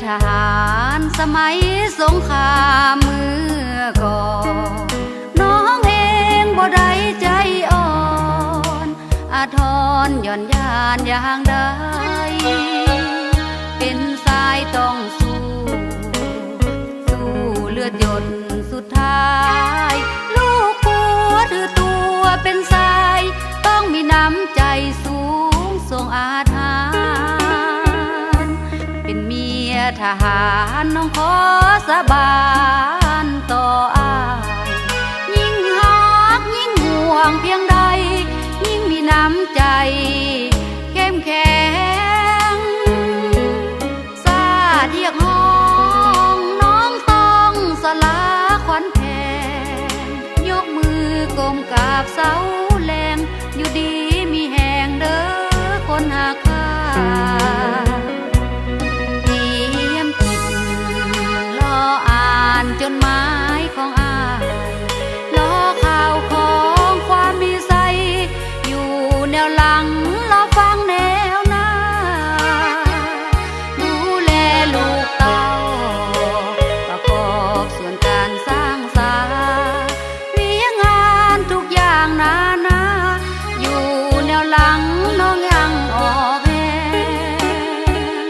ທະຫານສະໄໝສົງຄາມເມື່ອກ່ອນ ນ້ອງເອງບໍ່ໄດ້ໃຈອ່ອນ ອາທອນຢ່ອນຍານຢ່າງໃດ ເປັນຊາຍຕ້ອງສູ້ ສູ້ເລືອດຢົດສຸດທ້າຍ ລູກຜົວຖືຕົວເປັນຊາຍ ຕ້ອງມີນ້ຳໃຈສູງສົ່ງອາດຫານ ເປັນເມຍທະຫານນ້ອງຂໍສາບານຕໍ່ອ້າຍ ຍິ່ງຮັກຍິ່ງຫ່ວງພຽງໃດ ຍິ່ງມີນ້ຳໃຈເຂັ້ມແຂງ ຊາດຮຽກຮ້ອງ ນ້ອງຕ້ອງສະຫຼາຂວັນແຂງ ຍົກມືກົ້ມກາບເຊົາແລງ ຢູ່ດີມີແຮງເດີຄົນຮັກຂ້າ ຕຽມຈິດ ລໍອ່ານຈົດໝາຍຂອງອ້າຍ ລໍຂ່າວຂອງຄວາມມີໄຊ ຢູ່ແນວຫຼັງລໍຟັງແນວໜ້າ ດູແລລູກເຕົ້າ ປະກອບສ່ວນການສ້າງສາ ວຽກງານທຸກຢ່າງນານາ ຢູ່ແນວຫຼັງນ້ອງຍັງອອກແຮງ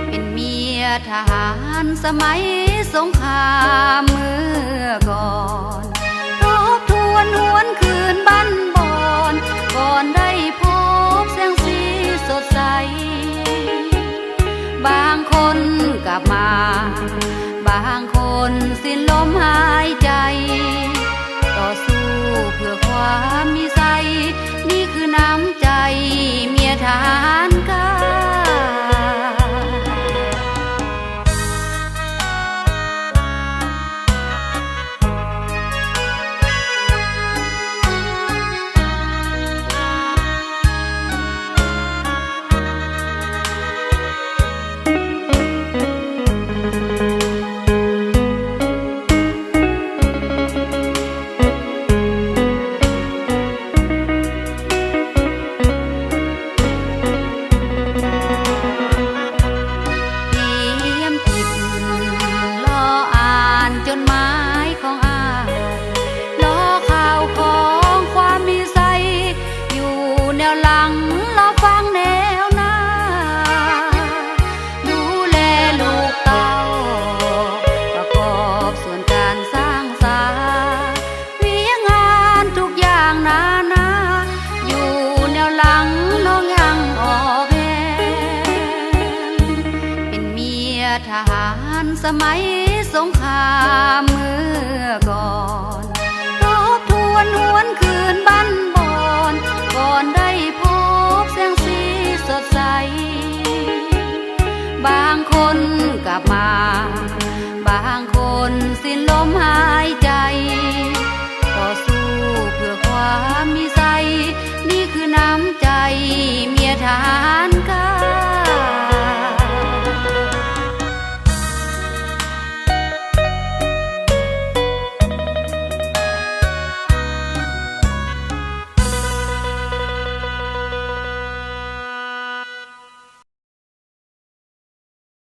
ເປັນເມຍທະຫານສະໄໝສົງຄາມເມື່ອກ່ອນ ທົບທວນຫວນຄືນບັ້ນບ່ອນ ກ່ອນໄດ້ພົບແສງສີສົດໃສ ບາງຄົນກັບມາ ບາງຄົນສິ້ນລົມຫາຍໃຈ ຕໍ່ສູ້ເພື່ອຄວາມມີໄຊ ນີ້ຄືນ້ຳໃຈເມຍທະຫານຂ້າ. ຕຽມຈິດ ລໍອ່ານຈົດໝາຍຂອງອ້າຍ ລໍຂ່າວຂອງຄວາມມີໄຊ ຢູ່ແນວຫຼັງລໍຟັງແນວໜ້າ ດູແລລູກເຕົ້າ ປະກອບສ່ວນການສ້າງສາ ວຽກງານທຸກຢ່າງນານາ ຢູ່ແນວຫຼັງນ້ອງຍັງອອກແຮງ ເປັນເມຍທະຫານສະໄໝສົງຄາມເມື່ອກ່ອນ ທົບທວນຫວນຄືນບັ້ນ